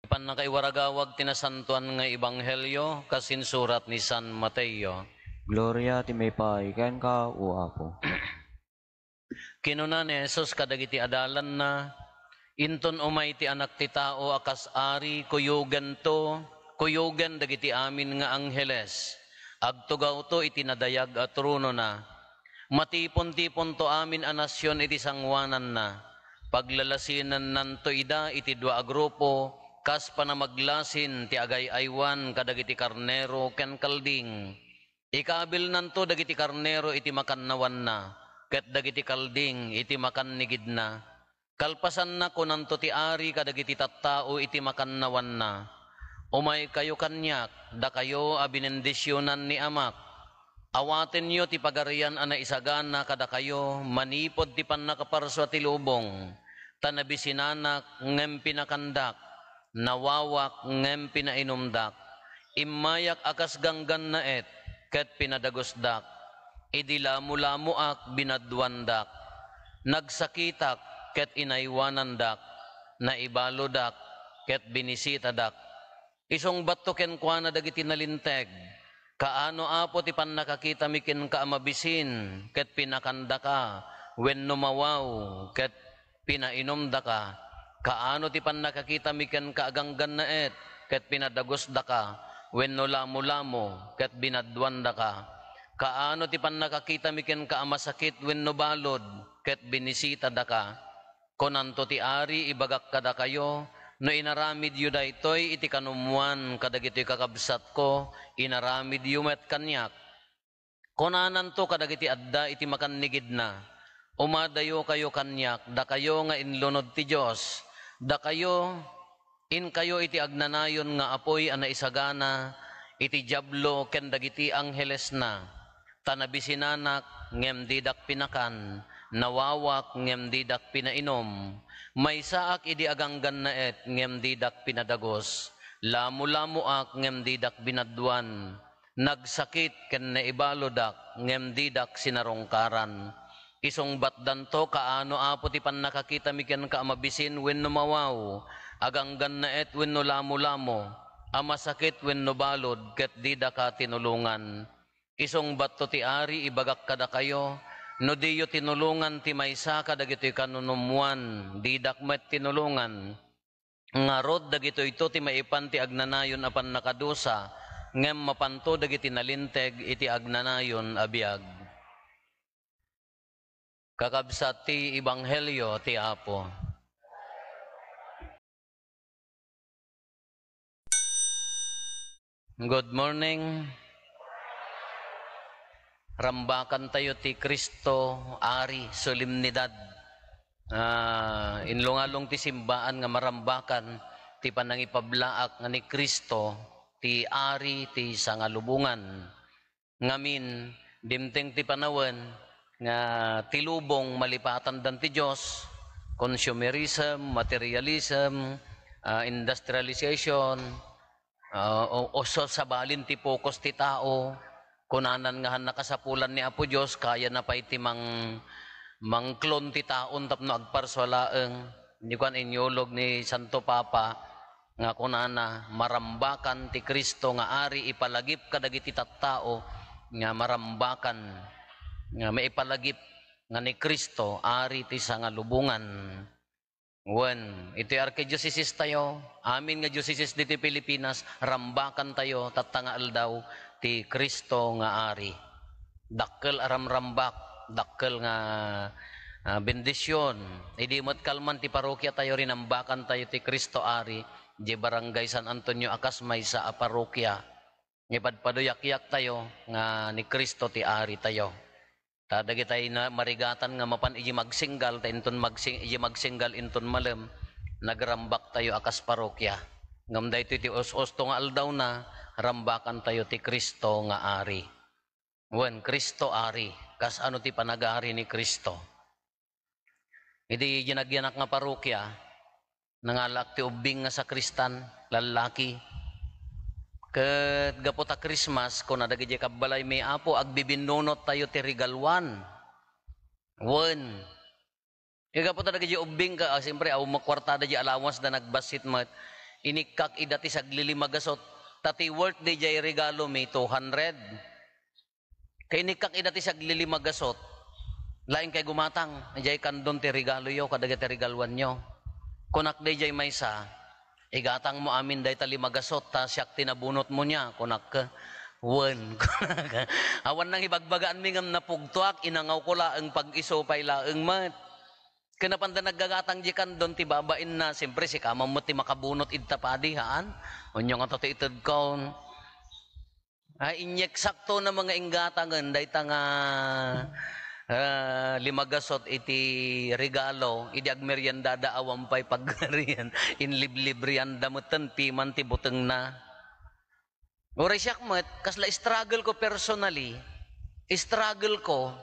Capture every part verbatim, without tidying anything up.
Pannakaiwaragawag ti nasantoan nga ebanghelio kas insurat ni San Mateo. Gloria ti maipay kenka, O Apo. Kinuna ni Jesus kadagiti adalanna, "Inton umay ti Anak ti Tao a kas ari, kuyogento, kuyogen dagiti amin nga angheles, agtugawto iti nadayag a tronona. Matipon-tiponto amin a nasion iti sangoananna. Paglalasinennanto ida iti dua a grupo, kas panamaglasin ti agay-aywan kadagiti karnero ken kalding. Ikabilnanto dagiti karnero iti makannawanna, ket dagiti kalding iti makannigidna. Kalpasanna, kunanto ti ari kadagiti tattao iti makannawanna, 'Umaykayo kaniak, dakayo a binendisionan ni Amak. Awatenyo ti Pagarian a naisagana kadakayo manipud ti pannakaparsua ti lubong, ta nabisinanak ngem pinakandak, nawawak ngem pinainumdak. Immayak a kas ganggannaet ket pinadagusdak. Idi lamulamoak, binaduandak. Nagsakitak ket inaywanandak. Naibaludak ket binisitadak.' Isungbatto kenkuana dagiti nalinteg, 'Kaano, Apo, ti pannakakitami kenka a mabisin ket pinakandaka, wenno mawaw ket pinainumdaka? Kaano ti pannakakitami kenka a ganggannaet ket pinadagusdaka, wenno lamulamo ket binaduandaka? Kaano ti pannakakitami kenka a masakit wenno balud ket binisitadaka?' Kunanto ti ari, 'Ibagak kadakayo, no inaramidyo daytoy iti kanummoan kadagitoy kakabsatko, inaramidyo met kaniak.' Kunananto kadagiti adda iti makannigidna, 'Umadayokayo kaniak, dakayo nga inlunod ti Dios, dakayo, inkayo iti agnanayon nga apuy a naisagana iti Diablo ken dagiti anghelesna. Ta nabisinanak, ngem didak pinakan, nawawak, ngem didak pinainum. Maysaak idi aganggannaet, ngem didak pinadagus. Lamulamoak, ngem didak binaduan. Nagsakit ken naibaludak, ngem didak sinarungkaran. Isungbatdanto, 'Kaano, Apo, ti pannakakitami kenka a mabisin wenno mawaw, aganggannaet wenno lamulamo, a masakit wenno balud, ket didaka tinulongan?' Isungbatto ti ari, 'Ibagak kadakayo, no diyo tinulongan ti maysa kadagitoy kanunummoan, didak met tinulongan.' Ngarud, dagitoyto ti maipan ti agnanayon a pannakadusa, ngem mapanto dagiti nalinteg iti agnanayon a biag. Kakabsat ti Ebanghelio ti Apo. Good morning. Rambakantayo ti Cristo Ari Solemnidad. Ah, inlungalung ti simbaan nga marambakan ti panangipablaak nga ni Cristo ti Ari ti sangalubongan. Ngamin, dimteng ti panawen nga ti lubong malipatandan ti Dios, consumerism, materialism, ah, industrialization, ah, o, o sa-, sabalin ti focus ti tao, kunanan nga han nakasapulan ni Apo Dios, kayana pay ti mang-, mangklon ti taon tapno agparsua laeng. Ni kuan, inyulog ni Santo Papa, nga kunana, "Marambakan ti Cristo nga Ari, ipalagip kadagiti tattao nga marambakan, nga maipalagip nga ni Cristo Ari ti sangalubongan." Wen, iti arkidiocese tayo, amin nga diocese diti Pilipinas, rambakan tayo, tatta nga aldaw ti Cristo nga Ari. Dakkel a ramrambak, dakkel nga, ah, bendision. Idi met kalman ti parokia tayo, rinambakan tayo ti Cristo Ari, di Barangay San Antonio a kas maysa a parokia. Ipadpado yakyak tayo nga ni Cristo ti Ari tayo. Ta dagitay na marigatan nga mapan iji magsinggal, ta inton magsing-, iji magsinggal inton malem, nagrambak tayo a kas parokia. Ngem daytoy ti us-usto nga aldawna, rambakan tayo ti Cristo nga Ari. Wen, Cristo Ari. Kasano ti panagari ni Cristo? Idi ginagyanak nga parokia, nangalaak ti ubbing nga sakristan, lallaki. Ket gapu ta Christmas, kuna dagidiay kabbalaymi, "Apo, agbibinnunot tayo ti regaluan." Wen, Kaya gapu ta dagiti ubbing ka, ah, siyempre, awan met kuartada di allowance da nagbassit met. Inikkak ida ti saglilima gasut, ta ti worth dayjay regalo mi, two hundred. Ket inikkak ida ti saglilima gasut, laeng kay gumatang, "Idiay kandon ti regaloyo kadagiti regaluanyo." Kunak dayjay maysa, "Igatangmo amin dayta lima gasut, ta siak ti nabunotmo nia," kunak. "Wen," kunak. Awan nang ibagbagaanmi ngem napugtoak, inangawko laeng pag-isu pay laeng met. Ket napanda naggagatang di kandon ti babainna, siyempre, sika man met ti makabunot ita padi, haan? Unyo nga to ti itedko. Ay, inyek sakto na mga inggatangen, dayta nga, ah, lima gasut iti regalo, idi agmeriendada awan pay pagarian, inliblibrianda metten piman ti butengna. Uray siak met, kasla struggle ko personally, struggle ko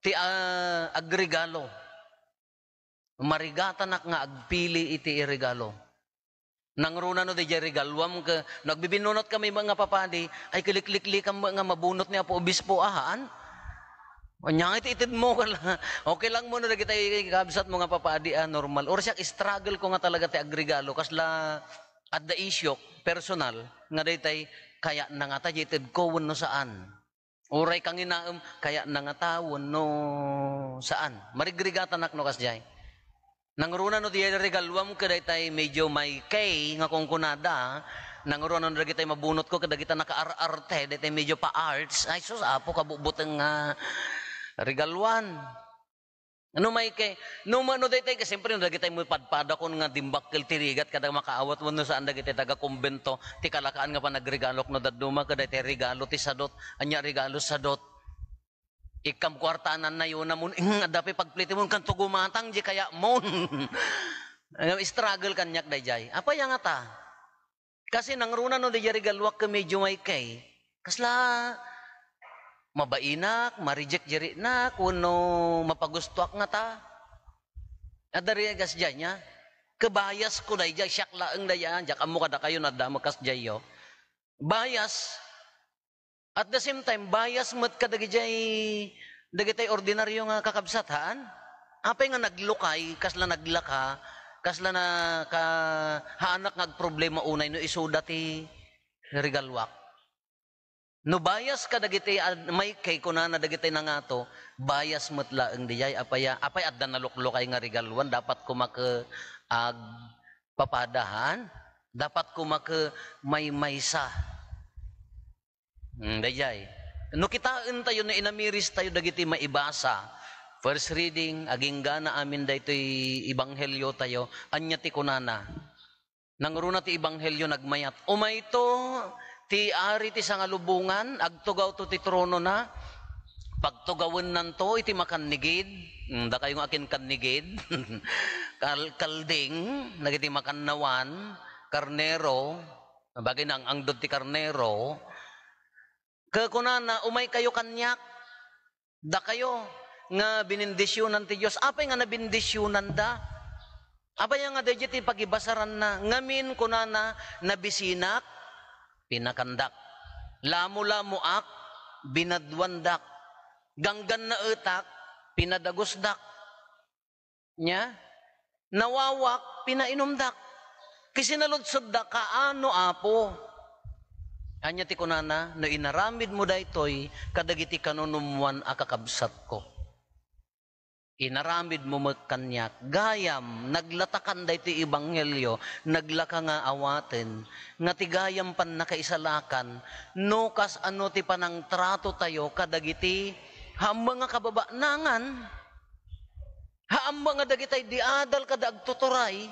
ti, ah, agregalo. Marigatanak nga agpili iti iregalo. Nangruna no dayjay regaluam ket no agbibinnunotkami met nga papadi, ay, kilikliklikam met nga mabunot ni Apo Obispo, ahaan? Ania nga iti itedmo, kala. Okay lang mo no dagitay kabsatmo nga papadi, ah, normal. Uray siak, struggle ko nga talaga ti agregalo, kasla adda issue, personal, nga daytay, kayatna ngata diay itedko wenno saan? Uray kanginaem, kayatna ngata wenno saan? Marigrigatanak no kasdiay. Nangruna no diay regaluam ket daytay medyo may kay nga kunkunada, nangruna no dagitay mabunotko ket dagita nakaar-arte, daytay medyo pa-arts, ay sus, Apo, kabubuteng nga regaluan. No may kay, no ma-, no daytay ket, siyempre, no dagitay met padpadakon nga dimbakkel ti rigat kada makaawat wenno saan dagiti taga-kumbento, ti kalakaan nga panagregalok no dadduma ket daytay regalo ti sadot, ania regalo sadot? Ikkam kuartanan na yun, amon, "Ing, adda pay pagplitimon, kanto gumatang, di kaya mon." Struggle kaniak dayjay. Apay a ngata? Kasi nangruna no dayjay regaluak ket medyo may kay, kasla mabainak, ma-reject dirinak, wenno mapagustoak ngata. Adda ri kasdiay nia. Ket bias ko dayjay, siak laeng dayjay, diak ammo kadakayo no adda met kasdiayyo. Bias. At the same time, bias met kadagijay, dagitay ordinaryo nga kakabsat, haan? Apay nga naglukay, kasla naglaka, kasla naka-, haanak nga agproblema unay no isuda ti regaluak. No bias kadagiti ad-, may kay kunana dagiti nangato, bias met laeng dayjay, apay a-, apay adda naluklukay nga regaluan, dapat koma ket agpapada, haan? Dapat koma ket maymaysa. Hmm, dayjay. No kitaentayo, no inamiristayo dagiti maibasa, first reading, aginggana amin daytoy ebangheliotayo, ania ti kunana? Nangruna ti ebanghelio nagmayat, "Umayto ti ari ti sangalubongan, agtugawto ti tronona, pagtugawennanto iti makannigid." Hmm, dakayo nga akin kannigid? Kal-, kalding, dagiti makannawan, karnero, Bagay naang-angdod ti karnero, ket kunana, "Umaykayo kaniak, dakayo nga binindisionan ti Dios." Apay nga nabindisionanda? Apay nga daydiay ti pagibasaranna? Ngamin, kunana, "Nabisinak, pinakandak. Lamulamoak, binaduandak. Ganggannaetak, pinadagusdak." Nia, nawawak, pinainumdak. Ket sinaludsodda, "Kaano, Apo?" Ania ti kunana, "No inaramidmo daytoy kadagiti kanunummoan a kakabsatko, inaramidmo met kaniak." Gayam, naglatakan daytoy ebanghelio, naglaka nga awaten, nga ti gayam pannakaisalakan, no kasano ti panangtratotayo kadagiti hamma nga kababaanangan. Haammo nga dagitay di adal kada agtuturay.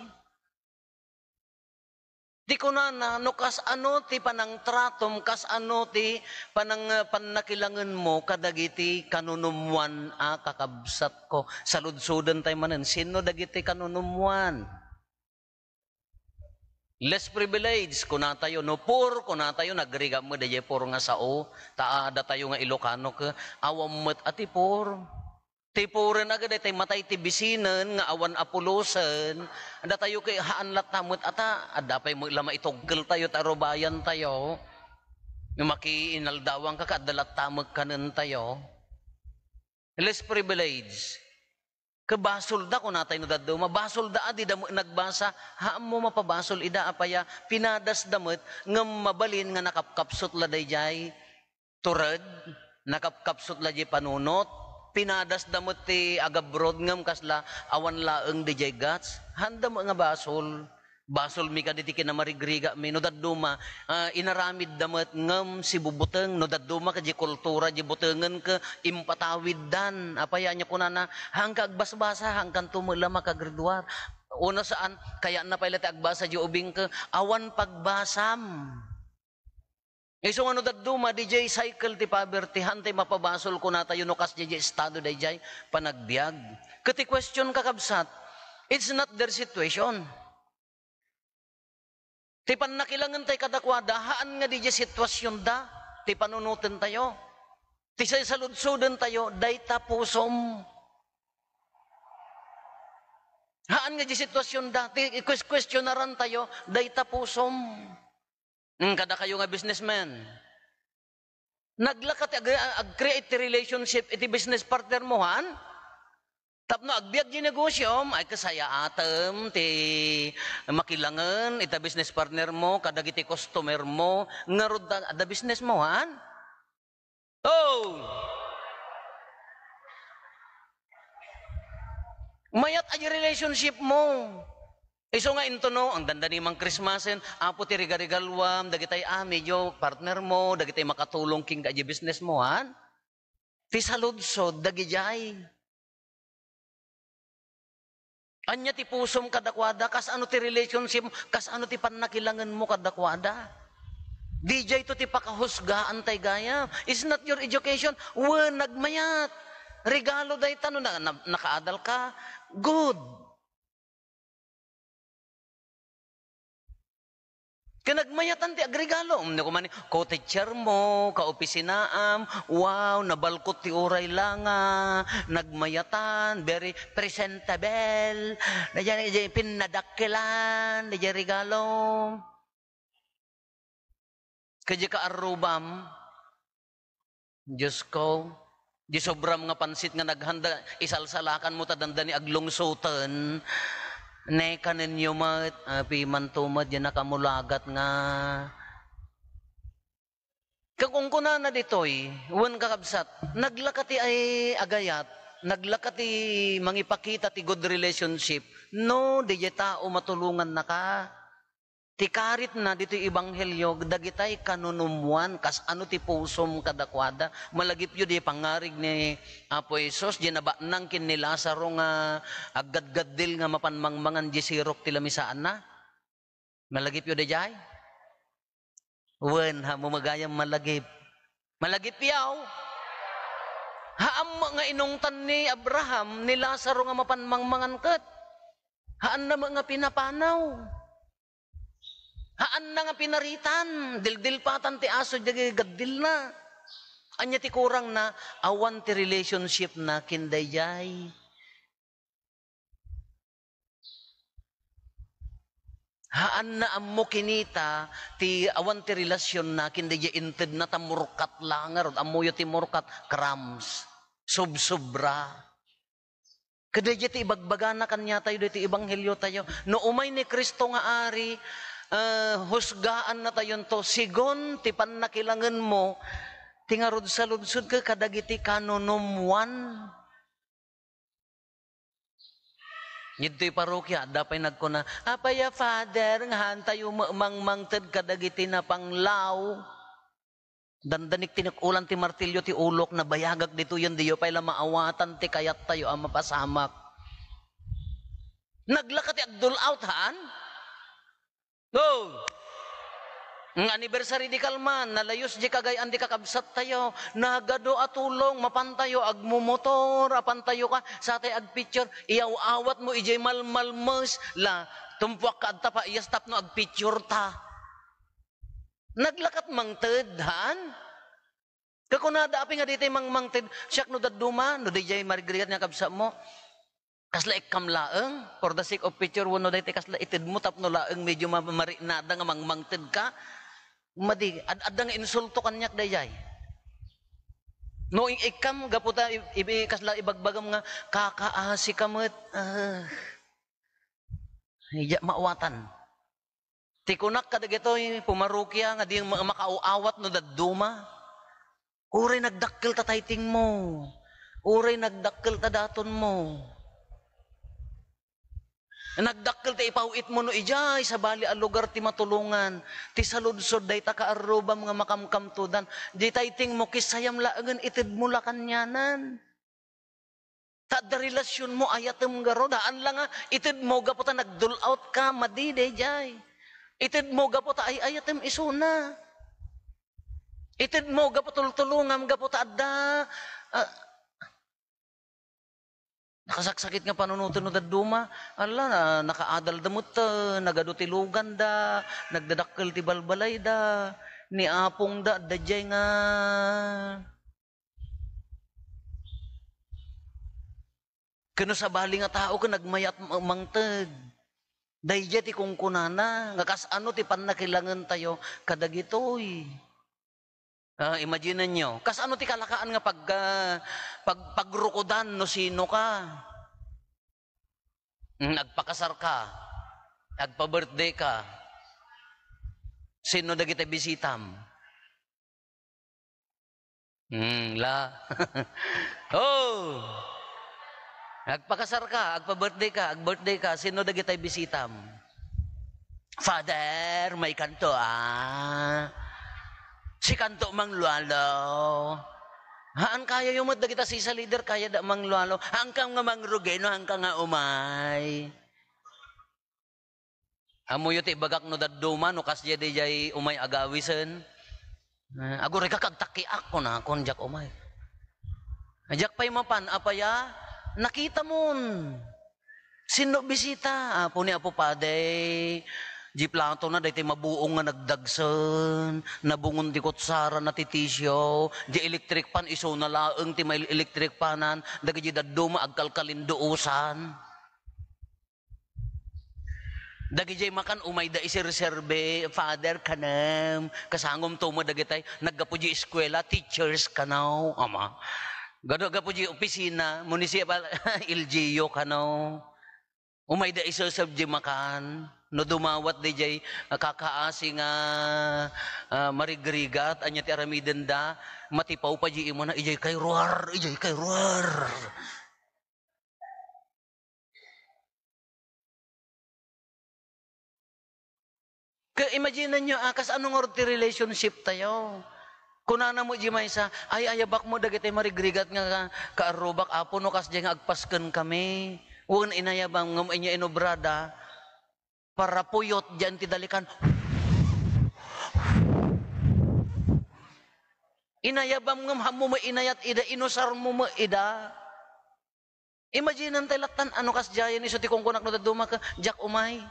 Ti kunana, no kasano ti panangtratom, kasano ti panang-, pannakilangenmo kadagiti kanunummoan a kakabsatko. Saludsodentayo manen, sinno dagiti kanunummoan? Less privilege, kunatayo, no poor, kunatayo, nagrigat met daydiay poor nga sao, ta adda tayo nga Ilocano ket awan met a ti poor. Ti pooren a ket daytoy matay ti bisinen nga awan a pulosen, datayo ket haan latta met a ta, adda pay met la maitugkeltayo ta rubayantayo. No makiinaldawanka ket adda latta met kanentayo. Less privilege. Ket basolda, kunatay no dadduma, basolda a dida met nagbasa, ha, ammo mapabasol ida, apay a, pinadasda met, ngem mabalin nga nakapkapsut la daydiay tured, nakapkapsut la diay panunot, pinadasda met ti agabroad ngem kasla awan laeng didiay guts, haanda met nga basol. Basolmi kadi ti kinamarigrigami. No dadduma, ah, inaramidda met ngem sibubuteng. No dadduma kadi kultura, di butengen ket impatawiddan. Apay a, ania kunana, haanka agbasbasa, haankanto met la makagraduar. Uno saan, kayatna pay la ti agbasa di ubing ket awan pagbasam. Isu nga no dadduma, didiay cycle ti poverty, haantay mapabasol kunatayo no kas didiay estado daydiay panagbiag. Ket ti question, kakabsat, it's not their situation. Ti pannakilangentayo kadakuada, haan nga didiay situasionda, ti panunotentayo. Ti sasaludsodentayo, dayta pusom. Haan nga didiay situasionda, ti kues-, kuestionarantayo, dayta pusom. Hmm, kadakayo nga businessman. Naglaka ti ag-, ag-create ti relationship iti business partner mo, han? Tapno agbiag di negosiom, ay kasayaatem ti makilangen ita business partner mo, kadagiti customer mo, ngarud da, da business mo, han? Oh! Mayat a di relationship mo. Isu nga intono, ang dandani mang Christmasen, Apo ti rigarigaluam, dagitay a medyo partner mo, dagitay makatulong king kadi business mo, han? Ti saludsod, dagidiay. Ania ti pusom kadakuada? Kas ano ti relationship? Kas ano ti pannakilangen mo kadakuada? Didiay to ti pakahusgaan tay gayam. It's not your education. Wen, nagmayat. Regalo dayta no na, na, nakaadal ka. Good. Ken nagmayatan ti agregalo. Um, no, kumani, co-teacher mo, kaopisinaam, wow, nabalkot ti uray la nga nagmayatan, very presentable. Daydiay, daydiay, pinnadakkelan, daydiay regalo. Ket diay kaarrubam, Diosko, di sobram nga pansit nga naghanda, isalsalakan mo ta dandani aglungsoten. Ne, kanenyo met, apimanto met, diay nakamulagat nga. Ket kunkunana ditoy, wen kakabsat, naglaka ti ay agayat, naglaka ti mangipakita ti good relationship, no, diay tao matulongannaka. Ti karitna ditoy ebanghelio, dagitay kanunummoan, kas ano ti pusom kadakuada. Malagipyo di pangarig ni Apo Jesus, di nabatnang ken ni Lazaro nga aggadgaddil nga mapan mangmangan di sirok ti lamisaanna. Malagipyo daydiay? Wen, ha, mo magayam malagip. Malagipyo? Haam nga inungtan ni Abraham, ni Lazaro nga mapan mangmangan ket. Haanna met nga pinapanaw. Haanna nga pinaritan, dildilpatan ti aso dagiti gaddilna. Ania ti kurangna? Awan ti relationshipna ken daydiay. Haanna ammo kinita ti awan ti relasionna ken daydiay intedna ta murkat la ngarud. Ammoyo ti murkat, crumbs, sobsobra. Kadaydiay ti ibagbagana kaniatayo daytoy ebangheliotayo. No umay ni Cristo nga Ari, eh, husgaannatayonto, sigun ti pannakilangenmo, ti ngarud saludsodka kadagiti kanunummoan. Ditoy parokia, adda pay nagkuna, "Apay a, Father, nga haantayo ma-, mangmangted kadagiti napanglaw?" Dandanik ti nikulan ti martilyo ti ulok, nabayagak ditoyen, diyo pay la maawatan ti kayattayo a mapasamak. Naglaka ti agdul-out, haan? Go! Nga anniversary di kalman, nalayos di kagay-an di kakabsattayo, nagadu a tulong, mapantayo, agmumotor, apantayo ka, satay agpicture, iyaw-awat mo, ijay malmalmes, la, tumpuak ka adta pa, iyas tapno agpicture ta. Naglakat mangted, haan? Kakunada, apay nga ditay mangmangted, siak no dadduma, no dijay marigrigat nga kabsatmo. Kasla ikkam laeng, for the sake of picture, wenno daytoy kasla itedmo tapno laeng medyo ma-, marinada nga mangmangted ka. Madi, ad-, adda nga insulto kaniak dayjay. No ing-, ikkam, gapu ta i-, ibi-, kasla ibagbagam nga, kakaasi ka met. Ah. Iya, maawatan. Ti kunak kadagitoy pumarokia nga di ma-, makaaw-awat no dadduma. Uray nagdakkel ta taytingmo. Uray nagdakkel ta datonmo. Nagdakkel ti ipaw-itmo no idiay sabali a lugar ti matulongan, ti saludsod dayta kaarrubam nga makamkamtodan. Di taytingmo, kissayam laengen itedmo la kanianan. Ta adda relasionmo, ayatem ngarud. Haan la nga itedmo gapu ta nagdul-out ka, madi daydiay. Itedmo gapu ta ay-ayatem isuna. Itedmo gapu tultulongam gapu ta adda, ah, nakasaksakit nga panunoten no dadduma. Ala, na, nakaadalda met, eh, nagadu ti luganda, nagdadakkel ti balbalayda, ni apongda, adda diay nga Ken no sabali nga tao ken nagmayat ma-, mangted. Daydiay ti kunkunana nga kasano ti pannakilangentayo kadagitoy. Ah, imaginenyo, kasano ti kalakaan nga pag-, ah, pag-, pagrukodan no sino ka? Mm, agpakasar ka, agpa-birthday ka, sino dagiti bisitam? Hmm, la. Oh! Agpakasar ka, agpa-birthday ka, ag-birthday ka, sino dagitay bisitam? Father, maikanto, ah. Sikanto, Mang Lualo. Haan kayayo met dagita sisa leader, kayada, Mang Lualo. Haanka nga mangrugay no haanka nga umay. Ammoyo ti ibagak no dadduma, no kasdiay diay umay agawisen. Eh, "Agurayka, agtakkiak," kunakon, diak umay. Diak pay mapan, apay a? Nakitamon. Sinno bisita? Apo ni Apo Padi. Di platona, daytoy mabuong nga nagdagsen. Nabungon ti kutsara, natitisyo. Di electric fan, isuna laeng ti mail-, electric fanan. Dagiti dadduma, agkalkalinduosan. Dagijay makan umayda iserserbi, Father, kanem, kasangom to met dagitay naggapu di eskuela, teachers, kano, ama. Gado gapu di opisina, municipal, L G U, kano. Umayda iserserb di makan, no dumawat dijay, ah, kakaasi nga, ah, marigrigat, ania ti aramidenda, matipaw pa di imona, ijay kay ruar, ijay kay ruar. Ka-, imagine-yo, ah, kasano ngarud ti relationship tayo? Kunana mo di maysa, "Ay, ayabak mo dagiti marigrigat nga ka-, kaarrubak, Apo, no kasdiay nga agpasken kami." Wen inayabam ngem ania inobrada? Parapuyot diyan ti dalikan. Inayabam ngem hammo met inayat ida, inusar mo met ida. Imagine-en tay lattan, ano kasdiayen isu ti kunkunak no dadduma ka, diak umay.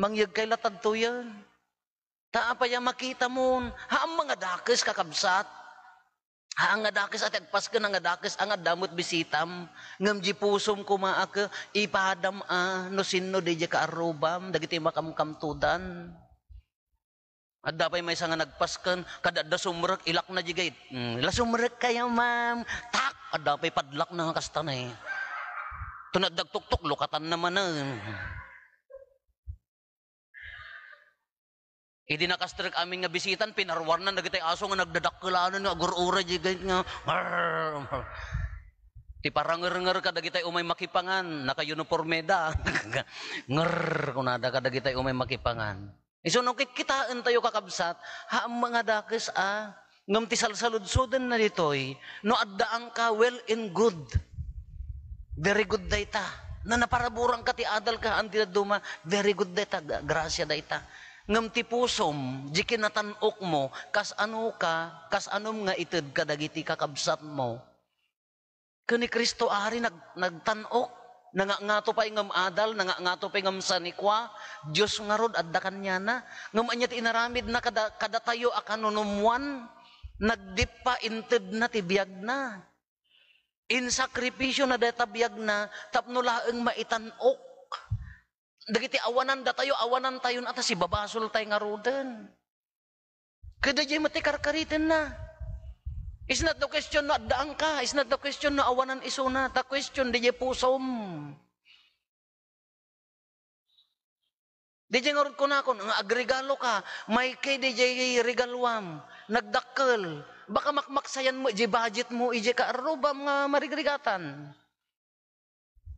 Mangyegkay lattad tuyen. Ta apay a makitamon, haan nga dakes, kakabsat. Haan nga dakes a ti agpasken, haan nga dakes a nga adda met bisitam. Ngem di pusom koma a ke, ipadam a, no sinno di kaarrubam, dagiti makamkamtodan. Adda pay maysa nga nagpasken, kada adda sumrek, ilakna di gayt. Hmm, "La sumrek kayo, ma'am." Tak! Adda pay padlakna nga kasta na eh. Tuna adda agtuktok, lukatanna manen. Idi nakastrek amin nga bisitan, pinaruarnan dagitay aso nga nagdadakkelanan nga agur-uray di gayt nga, "Ngrrr." Ti parangerngerka dagitay umay makipangan, naka-uniformeda. "Ngrrr," kunada kadagitay umay makipangan. Isu no kitkitaentayo, kakabsat, haan nga dakes a, ngem ti salsaludsodenna ditoy, no addaanka, well and good. Very good dayta. No naparaburanka ti adalka, haan ti dadduma, very good dayta, gra-, grasia dayta. Ngem ti pusom, di kinatan-okmo, kasano ka, kasanom nga ited kadagiti kakabsatmo. Ken ni Cristo ari nag-, nagtan-ok, nangangato pay ngem adal, nangangato pay ngem sanikua, Dios ngarud adda kaniana. Ngem ania ti inaramidna kada-, kadatayo a kanunumwan? Nagdippa, intedna ti biagna. Insakripisiona dayta biagna tapno laeng maitan-ok. Dagiti awanan datayo, awanantayon a ta sibabasoltay ngaruden. Kadaydiay met ti karkaritenna. It's not the question no addaanka. It's not the question no awanan isuna. The question, diay pusom. Diay ngarud kunakon, nga agregalo ka, may kay diay regaluam, nagdakkel. Baka makmaksayan mo, diay budget mo, diay kaarrubam nga marigrigatan.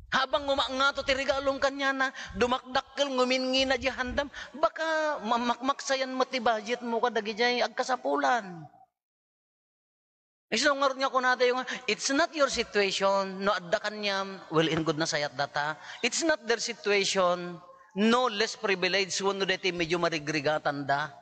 Habang ngumangato ti regalom kaniana, dumakdakkel, nguminngina diay handam, baka mamakmaksayan mo ti budget mo kadagijay agkasapulan. Isu ngarud nga kunatayo nga, it's not your situation, no adda kaniam, well and good, nasayat data. It's not their situation, no less privilege, wenno daytoy medyo marigrigatanda.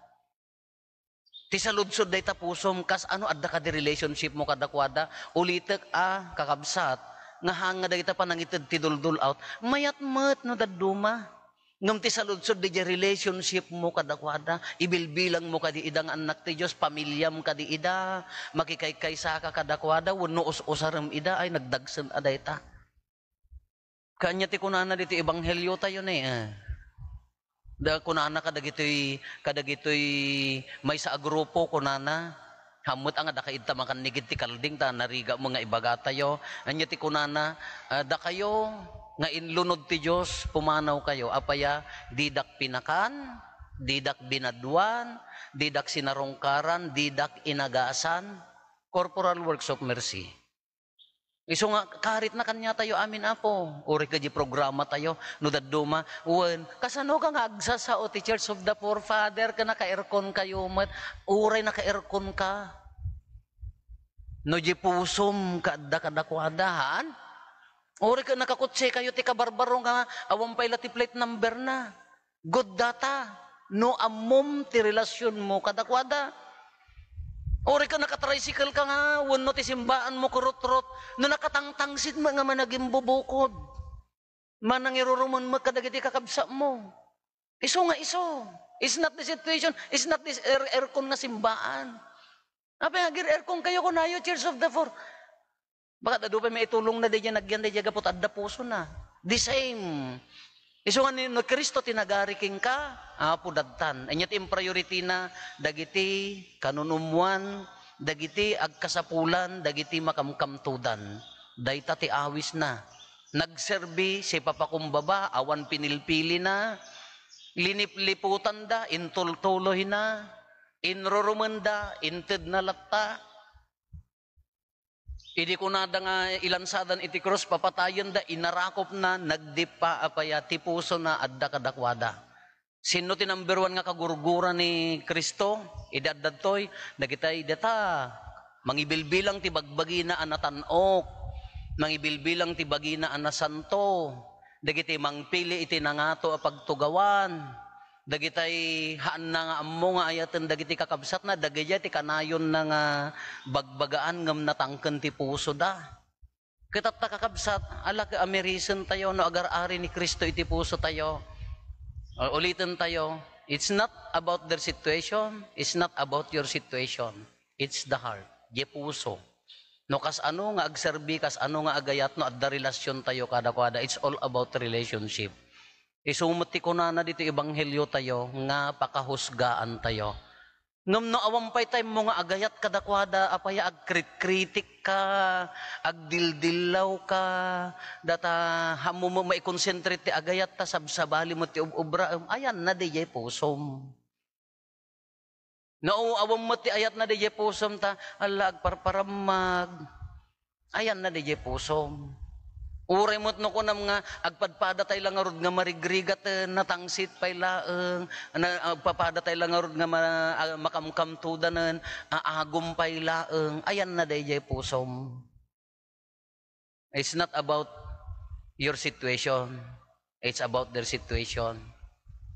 Ti saludsod dayta pusom, kas ano adda kadi relationship mo kadakuada? Ulitek a, kakabsat, nga hanga dagita panangited ti duldul-out, mayat met no dadduma. Ngem ti saludsod diay relationship mo kadakuada, ibilbilang mo kadi ida nga annak ti Dios, pamiliam kadi ida, makikaykaysaka kadakuada, wenno us-usarem ida, ay nagdagsen a dayta. Kanya ti kunana ditoy ebanghelio tayo ni, eh. Da kunana kadagitoy, kadagitoy maysa a grupo, kunana, "Hammet a nga dakayo ta makannigid ti kalding ta narigat mo nga ibaga tayo." Anya ti kunana, ah, "Dakayo nga inlunod ti Dios, pumanaw kayo. Apaya, didak pinakan, didak binaduan, didak sinarungkaran, didak inagasan." Corporal works of mercy. Isu nga, karitna kaniatayo amin, Apo. Uray ka di programa tayo, no dadduma, wen, kasano ka nga agsasao ti Church of the Forefather, ka naka-aircon kayo met, uray naka-aircon ka. No di pusom ka adda kadakuada, haan? Uray ka nakakutse kayo ti kabarbaro nga awan pay la ti plate number na. Good data, no ammom ti relasyonmo kadakuada. Uray ka nakatricycle ka nga, wenno ti simbaanmo kurutrot, no nakatangtangsit met nga managimbubukod, manangirurumen met kadagiti kakabsatmo. Isu nga isu. It's not the situation, it's not this air-, aircon nga simbaan. Apay, agir-aircon kayo, kunayo, Church of the Four. Baka adu pay maitulongna daydiay nagyan daydiay gapu ta adda pusona. The same. Isu nga ni, no Cristo ti nagari kenka, Apo, dadtan. Ania ti impriority na dagiti kanunummoan, dagiti agkasapulan, dagiti makamkamtudan. Dayta ti awisna. Nagserbi, sipapakumbaba, awan pinilpilina, linipliputanda, intultuloyna, inrurumenda, intedna latta. Idi kunada nga ilansadan iti krus, papatayenda, inarakopna, nagdippa, apaya, ti pusona adda kadakuada. Sinno ti number one nga kagurgura ni Cristo? Idi adda ditoy, dagitay data, mangibilbilang ti bagbagina a natan-ok, mangibilbilang ti bagina a nasanto, dagiti mangpili iti nangato a pagtugawan, dagitay haanna nga ammo nga ayaten dagiti kakabsatna, dagijay ti kanayonna nga bagbagaan ngem natangken ti pusoda. Ket atta, kakabsat, ala ket amerisen tayo no agar-ari ni Cristo iti puso tayo. O, uliten tayo, it's not about their situation, it's not about your situation. It's the heart, di puso. No kas ano nga agserbi, kas ano nga agayat, no adda relasyon tayo kadakuada, it's all about relationship. Isu met ti kunana ditoy ebanghelyo tayo nga pakahusgaan tayo. Ngem no awan pay time mo nga agayat kadakuada, apaya, agkritkritik ka, agdildillaw ka, data hammo mo maikonsentrate ti agayat ta sabsabali mo ti ub-, obraem, ayanna dayjay pusom. No, awan met ti ayatna dayjay pusom ta, alla, agparparammag. Ayanna dayjay pusom. Uray met no kunam nga, agpadpada tay la ngarud nga marigrigaten, natangsit pay laeng, na, agpapada tay la ngarud nga ma-, a-, makamkamtudanen, aagum pay laeng, ayanna dayjay pusom. It's not about your situation. It's about their situation.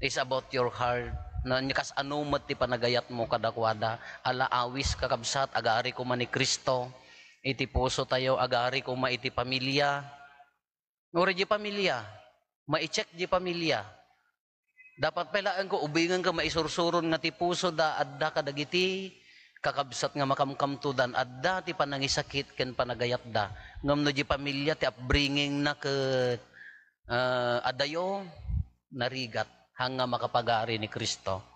It's about your heart. Na, kas ano met ti panagayat mo kadakuada. Ala, awis, kakabsat, agari koma ni Cristo iti puso tayo, agari koma iti pamilya. Uray di pamilya, ma-check di pamilya. Dapat pay laeng ko ubingen ka maisursuron nga ti pusoda adda kadagiti kakabsat nga makamkamtodan, adda ti panangisakit ken panagayatda. Ngem no di pamilya ti upbringing na ket, ah, adayo, narigat, haan nga makapagari ni Cristo.